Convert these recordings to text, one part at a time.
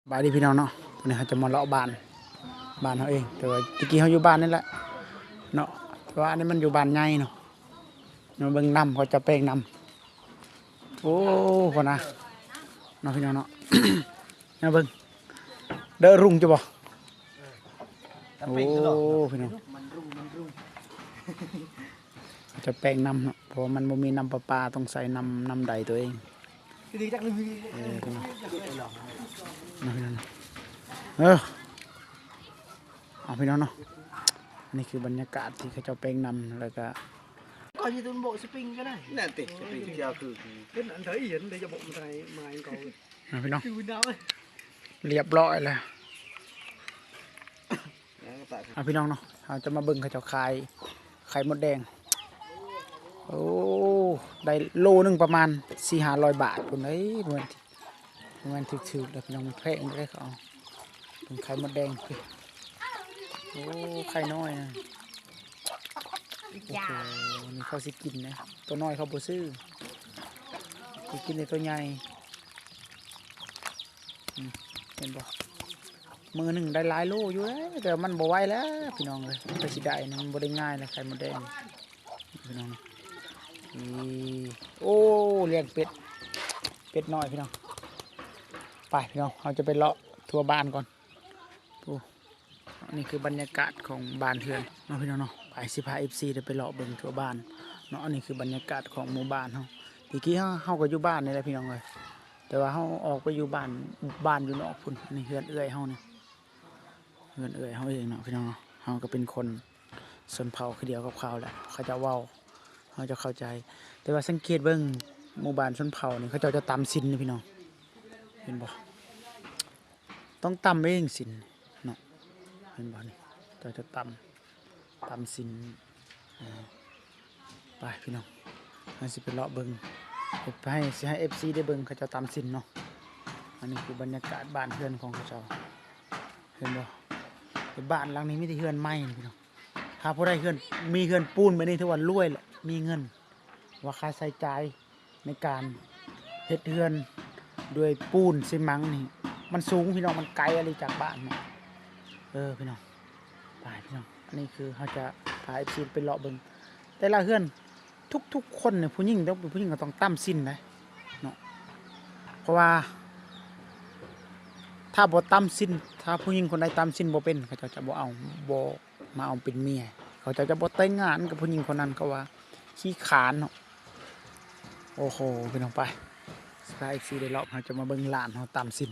ສະບາຍດີພີ່ນ້ອງເນາະ, ມື້ນີ້ເຮົາຈະມາເລາະບ້ານ ບ້ານເຮົາເອງ, ແຕ່ວ່າແຕ່ກີ້ເຮົາຢູ່ບ້ານນີ້ແຫຼະເນາະ, ແຕ່ວ່າອັນນີ້ມັນຢູ່ບ້ານໃຫຍ່ເນາະ. ມາເບິ່ງນຳ ເຂົາເຈົ້າແປງນຳ. ໂອ້ ພຸ້ນນະເນາະ ພີ່ນ້ອງເນາະ, ມາເບິ່ງເດີ ຮຸ່ງຢູ່ບໍ່? ໂອ້ ພີ່ນ້ອງ ມັນຮຸ່ງ ມັນຮຸ່ງ. ເຂົາເຈົ້າແປງນຳເນາະ ເພາະວ່າມັນບໍ່ມີນ້ຳປະປາ ຕ້ອງໃຊ້ນ້ຳ ນ້ຳໃດຕົວເອງ. ເອີ ພີ່ນ້ອງ ເນາະ ພີ່ນ້ອງ ເອີ ເອົາ ພີ່ນ້ອງເນາະ, ອັນນີ້ຄືບັນຍາກາດທີ່ເຂົາເຈົ້າແປງນຳ ແລ້ວກະ ກໍຢູ່ຕົນໂບະສະປຣິງກໍໄດ້ ນັ້ນຕິ ສະປຣິງທີ່ເອົາຄື ເປັນອັນໃດ ອັນໃດຈະບອກມາໄທມາເອົາ ເນາະ ພີ່ນ້ອງ ລຽບຮ້ອຍແລ້ວ. ເອົາ ພີ່ນ້ອງເນາະ, ເຮົາຈະມາເບິ່ງເຂົາເຈົ້າຂາຍໄຂ່ມົດແດງ. ໂອ້ ໄດ້ໂລໜຶ່ງປະມານສີ່ຫ້າຮ້ອຍບາດພຸ້ນເດ້. ບໍ່ແມ່ນ ບໍ່ແມ່ນຖືກໆເດີພີ່ນ້ອງ, ມັນແພງເດ້ເຂົາເອົາ. ເບິ່ງໄຂ່ມົດແດງ. ໂອ້ ໄຂ່ນ້ອຍນະ. ໂອ້ໂຫ ນີ້ເຂົາຊິກິນນະ, ຕົວນ້ອຍເຂົາບໍ່ຊື້, ຊິກິນແຕ່ຕົວໃຫຍ່. ອືມ ເຫັນບໍ່? ມື້ໜຶ່ງໄດ້ຫຼາຍໂລຢູ່ເດ້, ແຕ່ວ່າມັນບໍ່ໄຫວແລ້ວພີ່ນ້ອງເອີຍ, ເພື່ອຊິໄດ້ນະ ມັນບໍ່ໄດ້ງ່າຍເລີຍ ໄຂ່ມົດແດງ ພີ່ນ້ອງ. ນີ້ ໂອ້ ລ້ຽງເປັດ ເປັດນ້ອຍພີ່ນ້ອງ. ໄປພີ່ນ້ອງ ເຮົາຈະໄປເລາະທົ່ວບ້ານກ່ອນ. ໂອ້ ນີ້ຄືບັນຍາກາດຂອງບ້ານເຮືອນເນາະ ພີ່ນ້ອງເນາະ. ໄປ ຊິພາເອັຟຊີໄດ້ໄປເລາະເບິ່ງທົ່ວບ້ານເນາະ. ອັນນີ້ຄືບັນຍາກາດຂອງໝູ່ບ້ານເຮົາ. ແຕ່ກີ້ເຮົາ ເຮົາກໍຢູ່ບ້ານນີ້ແຫຼະພີ່ນ້ອງເອີຍ, ແຕ່ວ່າເຮົາອອກໄປຢູ່ບ້ານ ບ້ານຢູ່ນອກພຸ້ນ. ອັນນີ້ເຮືອນເອື້ອຍເຮົານີ້ ເຮືອນເອື້ອຍເຮົາເອງເນາະ ພີ່ນ້ອງເນາະ. ເຮົາກໍເປັນຄົນຊົນເຜົ່າຄືດຽວກັບເຂົາແຫຼະ, ເຂົາເຈົ້າເວົ້າ ເຮົາຈະເຂົ້າໃຈ. ແຕ່ວ່າສັງເກດເບິ່ງ ໝູ່ບ້ານຊົນເຜົ່ານີ້ ເຂົາເຈົ້າຈະຕຳສິນນີ້ພີ່ນ້ອງ ເຫັນບໍ່? ຕ້ອງຕຳເອງສິນເນາະ ເຫັນບໍ່ນີ້? ເຈົ້າຈະຕຳ ຕຳສິນ. ເອີ ໄປພີ່ນ້ອງ ເຮົາຊິໄປເລາະເບິ່ງ ເຮັດໃຫ້ ຊິໃຫ້ເອັຟຊີໄດ້ເບິ່ງເຂົາເຈົ້າຕຳສິນເນາະ. ອັນນີ້ຄືບັນຍາກາດບ້ານເຮືອນຂອງເຂົາເຈົ້າ ເຫັນບໍ່? ແຕ່ບ້ານຫຼັງນີ້ມີແຕ່ເຮືອນໃໝ່ພີ່ນ້ອງ. ຖ້າຜູ້ໃດເຮືອນ ມີເຮືອນປູນແບບນີ້ຖືວ່າລວຍແຫຼະ ມີເງິນ. ວ່າຄ່າໃຊ້ຈ່າຍໃນການເຮັດເຮືອນດ້ວຍປູນຊີມັງນີ້ ມັນສູງພີ່ນ້ອງ, ມັນໄກອີ່ຫຼີຈາກບ້ານເນາະ. ເອີ ພີ່ນ້ອງ ໄປພີ່ນ້ອງ, ອັນນີ້ຄືເຮົາຈະພາເອັຟຊີໄປເລາະເບິ່ງແຕ່ລະເຮືອນ. ທຸກໆຄົນນີ້ ຜູ້ຍິງ ຕ້ອງເປັນຜູ້ຍິງກໍຕ້ອງຕຳສິນໄດ໋ເນາະ, ເພາະວ່າຖ້າບໍ່ຕຳສິນ ຖ້າຜູ້ຍິງຄົນໃດຕຳສິນບໍ່ເປັນ ເຂົາເຈົ້າຈະບໍ່ເອົາ ບໍ່ ມາເອົາເປັນເມຍ, ເຂົາເຈົ້າຈະບໍ່ແຕ່ງງານກັບຜູ້ຍິງຄົນນັ້ນ ເຂົາວ່າຂີ້ຄ້ານເນາະ. ໂອ້ໂຫ ພີ່ນ້ອງ ໄປ ສະພາເອັຟຊີໄດ້ລອບ ເຮົາຈະມາເບິ່ງຫຼານເຮົາຕຳສິນ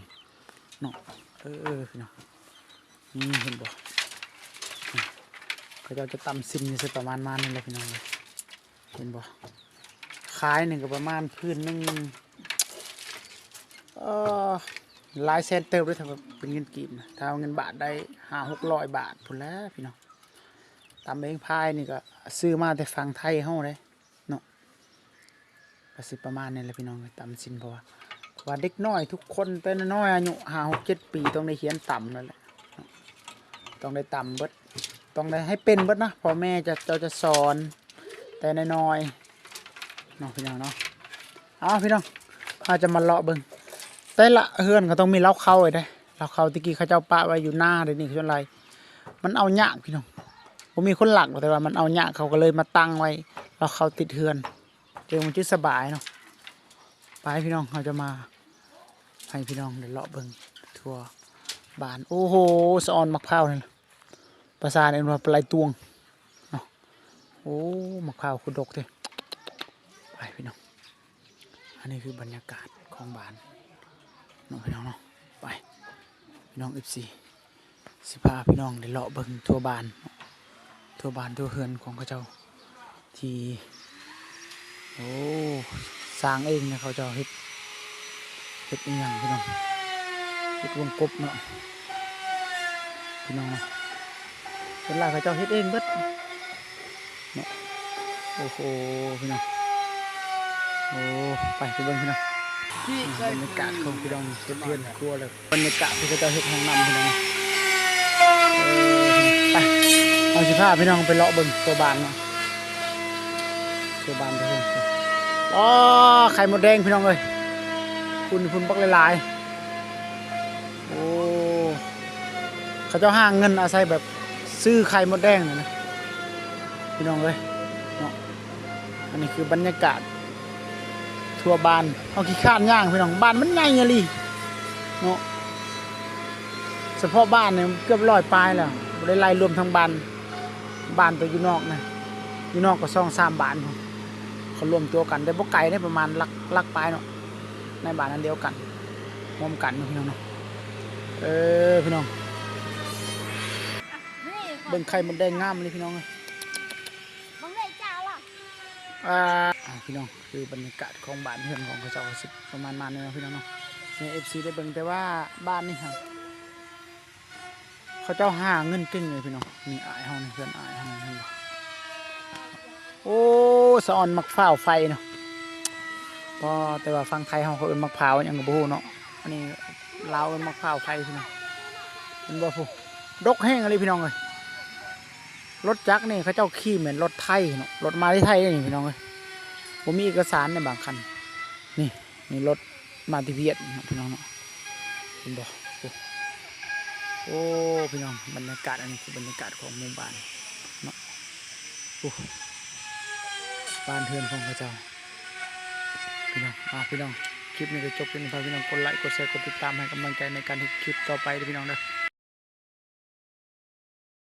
ເນາະ. ເອີ ເອີ ພີ່ນ້ອງ ນີ້ເຫັນບໍ່? ເຂົາເຈົ້າຈະຕຳສິນຢູ່ໃສ່ປະມານມານີ້ແຫຼະ ພີ່ນ້ອງເອີຍ. ເຫັນບໍ່? ຂາຍນີ້ກໍປະມານຄືນໜຶ່ງ ເອີ ຫຼາຍແສນເຕີບເດ້ ຖ້າເປັນເງິນກີບນະ, ຖ້າເອົາເງິນບາດໄດ້ຫ້າຫົກຮ້ອຍບາດພຸ້ນແຫຼະ ພີ່ນ້ອງ. ຕຳເອງພາຍນີ້ກໍຊື້ມາແຕ່ຝັ່ງໄທເຮົາເດ້ເນາະ. ກໍຊິປະມານນີ້ແຫຼະ ພີ່ນ້ອງເອີຍ ຕຳສິນ. ເພາະວ່າ ວ່າເດັກນ້ອຍທຸກຄົນແຕ່ນ້ອຍໆ ອາຍຸຫ້າຫົກເຈັດປີ ຕ້ອງໄດ້ຮຽນຕຳນັ້ນແຫຼະ, ຕ້ອງໄດ້ຕຳເບິດ ຕ້ອງໄດ້ໃຫ້ເປັນເບິດນະ. ພໍ່ແມ່ຈະ ເຈົ້າຈະສອນແຕ່ນ້ອຍໆເນາະ ພີ່ນ້ອງເນາະ. ເອົາ ພີ່ນ້ອງ ເຮົາຈະມາເລາະເບິ່ງ ແຕ່ລະເຮືອນກໍຕ້ອງມີເລົ້າເຂົ້າໄວ້ເດ້. ເລົ້າເຂົ້າແຕ່ກີ້ເຂົາເຈົ້າປະໄວ້ຢູ່ໜ້າ, ດຽວນີ້ສ່ວນຫຼາຍມັນເອົາຍາກ ພີ່ນ້ອງ, ບໍ່ມີຄົນລັກ ແຕ່ວ່າມັນເອົາຍາກ ເຂົາກໍເລີຍມາຕັ້ງໄວ້ເລົ້າເຂົ້າຕິດເຮືອນ ຈັ່ງມັນຈະສະບາຍເນາະ. ໄປ ພີ່ນ້ອງ ເຮົາຈະມາໃຫ້ພີ່ນ້ອງໄດ້ເລາະເບິ່ງທົ່ວບ້ານ. ໂອ້ໂຫ ສະອອນໝາກພ້າວນີ້ ພາສາເອີ້ນວ່າປາໄຫຼຕວງເນາະ. ໂອ້ ໝາກພ້າວຄືດົກເດ້. ໄປ ພີ່ນ້ອງ ອັນນີ້ຄືບັນຍາກາດຂອງບ້ານເນາະ ພີ່ນ້ອງເນາະ. ໄປ ພີ່ນ້ອງເອັຟຊີ ຊິພາພີ່ນ້ອງໄດ້ເລາະເບິ່ງທົ່ວບ້ານ ທົ່ວບ້ານທົ່ວເຮືອນຂອງເຂົາເຈົ້າ ທີ່ ໂອ້ ສ້າງເອງນະ. ເຂົາເຈົ້າເຮັດ ເຮັດອີ່ຫຍັງ ພີ່ນ້ອງ? ເຮັດວົງກົບເນາະ ພີ່ນ້ອງເນາະ. ສ່ວນຫຼາຍເຂົາເຈົ້າເຮັດເອງເບິດເນາະ. ໂອ້ໂຫ ພີ່ນ້ອງ ໂອ້ ໄປ ໄປເບິ່ງ ພີ່ນ້ອງ. ນີ້ບັນຍາກາດຂອງພີ່ນ້ອງເຮັດເຮືອນຄົວ ແລ້ວບັນຍາກາດທີ່ເຂົາເຈົ້າເຮັດຫ້ອງນ້ຳ ພີ່ນ້ອງ. ເອີ ໄປ ເຮົາຊິພາພີ່ນ້ອງໄປເລາະເບິ່ງທົ່ວບ້ານເນາະ ທົ່ວບ້ານເພິ່ນ. ອໍ ໄຂ່ມົດແດງ ພີ່ນ້ອງເອີຍ ພຸ້ນ ພຸ້ນບັກຫຼາຍໆ. ໂອ້ ເຂົາເຈົ້າຫາເງິນອາໄສແບບຊື້ໄຂ່ມົດແດງນີ້ນະ ພີ່ນ້ອງເອີຍເນາະ. ອັນນີ້ຄືບັນຍາກາດທົ່ວບ້ານ. ເຮົາຂີ້ຄ້ານຍ່າງພີ່ນ້ອງ, ບ້ານມັນໃຫຍ່ອີ່ຫຼີເນາະ. ສະເພາະບ້ານນີ້ເກືອບຮ້ອຍປາຍແລ້ວ, ບໍ່ໄດ້ໄລ່ລວມທັງບ້ານ, ບ້ານແຕ່ຢູ່ນອກນະ, ຢູ່ນອກກໍສອງສາມບ້ານພຸ້ນ ເຂົາລວມຕົວກັນ. ແຕ່ບໍ່ໄກເດ້, ປະມານຫຼັກ ຫຼັກປາຍເນາະ, ໃນບ້ານອັນດຽວກັນ ຮ່ວມກັນເນາະ ພີ່ນ້ອງເນາະ. ເອີ ພີ່ນ້ອງ ເບິ່ງໄຂ່ມົດແດງງາມເລີຍ ພີ່ນ້ອງເອີຍ. ອ່າ ພີ່ນ້ອງ ຄືບັນຍາກາດຂອງບ້ານເຮືອນຂອງເຂົາເຈົ້າກໍຊິປະມານມານີ້ເນາະ ພີ່ນ້ອງເນາະ, ໃຫ້ເອັຟຊີໄດ້ເບິ່ງ. ແຕ່ວ່າບ້ານນີ້ຫັ້ນ ເຂົາເຈົ້າຫາເງິນເກັ່ງເລີຍ ພີ່ນ້ອງ. ນີ້ອ້າຍເຮົານີ້, ເພື່ອນອ້າຍເຮົານີ້ ເຫັນບໍ່? ໂອ້ ສະອອນໝາກພ້າວໄຟເນາະ. ບໍ່ ແຕ່ວ່າຝັ່ງໄທເຮົາເຂົາເອີ້ນໝາກພ້າວຫຍັງກໍບໍ່ຮູ້ເນາະ, ອັນນີ້ລາວເອີ້ນໝາກພ້າວໄຟ ພີ່ນ້ອງ. ເຫັນບໍ່? ພຸ້ນ ດົກແຮງອີ່ຫຼີ ພີ່ນ້ອງເອີຍ. ລົດຈັກນີ້ເຂົາເຈົ້າຂີ່ແມ່ນລົດໄຖເນາະ, ລົດມາແຕ່ໄທນີ້ ພີ່ນ້ອງເອີຍ, ບໍ່ມີເອກະສານໃນບາງຄັນ. ນີ້ ນີ້ລົດມາແຕ່ຫວຽດເນາະ ພີ່ນ້ອງເນາະ. ເຫັນບໍ່? ໂອ້ ໂອ້ ພີ່ນ້ອງ, ບັນຍາກາດ ອັນນີ້ຄືບັນຍາກາດຂອງໝູ່ບ້ານເນາະ. ໂອ້ ບ້ານເຮືອນຂອງເຂົາເຈົ້າ ພີ່ນ້ອງ. ອ່າ ພີ່ນ້ອງ ຄລິບນີ້ກໍຈົບພຽງເທົ່ານີ້. ພີ່ນ້ອງກົດໄລ ກົດແຊ ກົດຕິດຕາມໃຫ້ກຳລັງໃຈໃນການເຮັດຄລິບຕໍ່ໄປເດີ ພີ່ນ້ອງເດີ.